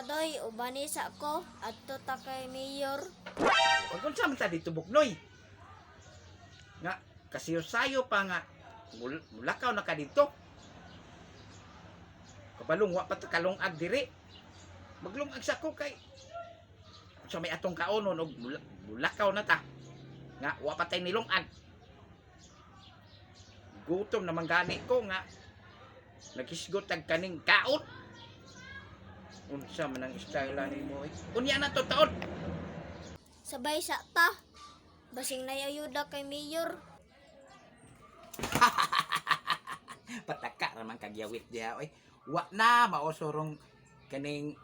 Tara doy, ubani sa ko adto ta kay mayor. Ug unsa man ta dito, Buknoy? Nga kasiyo-sayo pa nga mulakaw na ka dito. Kabalong wa pa ta kalungag diri. Maglungag sa ko kay sa may atong kaonon og mulakaw na ta. Nga wa pa tay nilungag. Gutom naman gani ko nga naghisgot tag kaning kaon. Unsa man ang style nimo eh? Unya na to taon. Sabay sa ta. Basing nay ayuda kay mayor. Pataka ra man kagyawit diha oy. Wa na maosorong kaning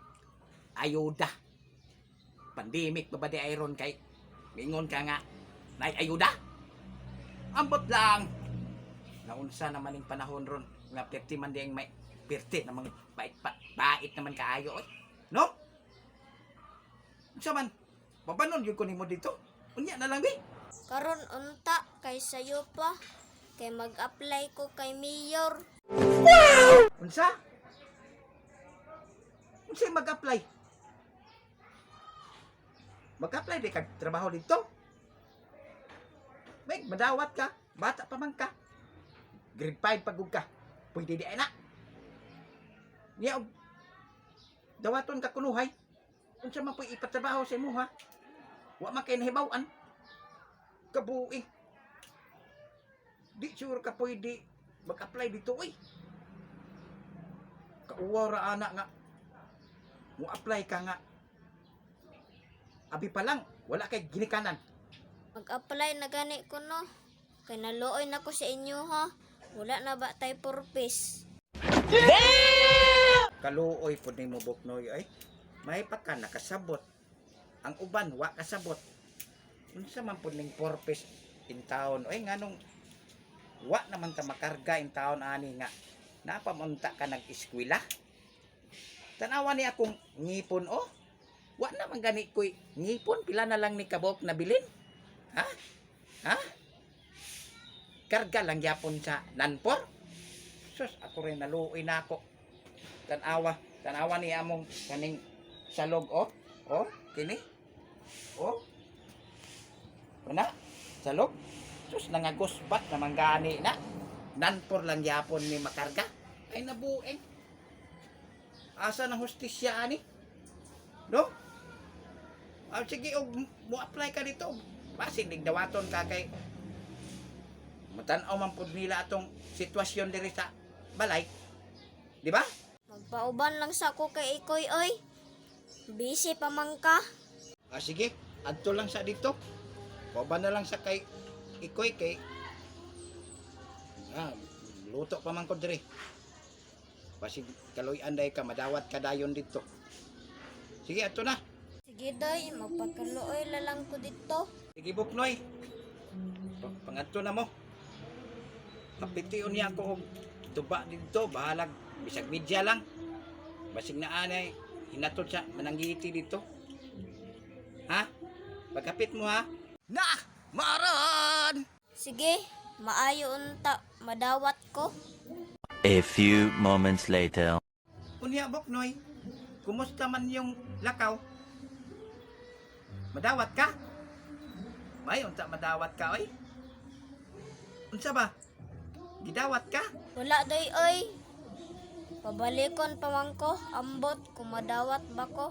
ayuda. Pandemic pa ba di ayron kay mingon ka nga nay ayuda? Ambot lang. Naunsa naman ning panahon ron nga perti man diyang may perti namang bait pa, bait naman kaayo oy. No? Unsa man? Babanon gyud ko nimo dito. Unya na lang bi. Karon unta kay sayo pa kay mag-apply ko kay mayor. Unsa? Unsa mag-apply? Mag-apply di kag trabaho dito? Meg, madawat ka. Bata pa man ka. Grade 5 pagug ka. Pwede di ay na. Niya og dawaton ka kunuhay. Unsa man po'y ipatrabaho sa imuha? Wa man kay nahibaw-an. Kabuhi. Di sure ka pwede mag-apply dito oy. Kauwaw ra ana nga mo apply ka nga abi pa lang wala kay ginikanan. Mag-apply na gani ko no. Kay naluoy na ko sa inyo ha. Wala na ba tay purpose? Kaluoy pud nimo, Buknoy, ay may pa ka nakasabot, ang uban wa kasabot. Unsa man pud ning purpose in town oy? Nganong wa naman ta makarga in town ani nga napamunta ka nag-eskwela? Tanawa ni akong ngipon oh. Wa naman gani koy ngipon. Pila na lang ni kabok na bilin, ha ha? Karga lang gyapon sa nanpor. Sus, ako rin naluoy na ako. Tanawa, tanawa ni among kaning salog oh. Oh, kini. Oh. Una, salog. Sus, nangagusbat naman gani na. Nanpor lang yapon ni makarga. Ay nabueng. Asa ng hustisya ani? No? Ah, sige, og mo apply ka dito. Basig digdawaton ka kay matan-aw man pud nila atong sitwasyon diri sa balay. Di ba? Magpauban lang sa ko kay Ikoy oy. Busy pa man ka. Ah, sige, adto lang sa dito. Pauban na lang sa kay Ikoy kay ah, luto pa man ko diri. Basig kaloy-an day ka, madawat ka dayon dito. Sige, adto na. Sige doy, magpakaluoy la lang ko dito. Sige, Buknoy. Pangadto na mo. Kapitiyon niya ako og tuba dito, bahalag bisag media lang. Basig na anay hinatod sa mananggiti dito. Ha? Pagkapit mo ha. Na! Maran! Sige, maayo unta madawat ko. A few moments later. Unya, Boknoy, kumusta man yung lakaw? Madawat ka? May unta madawat ka oy? Unsa ba? Gidawat ka? Wala doy oy. Pabalikon pa man ko, ambot kung madawat ba ko.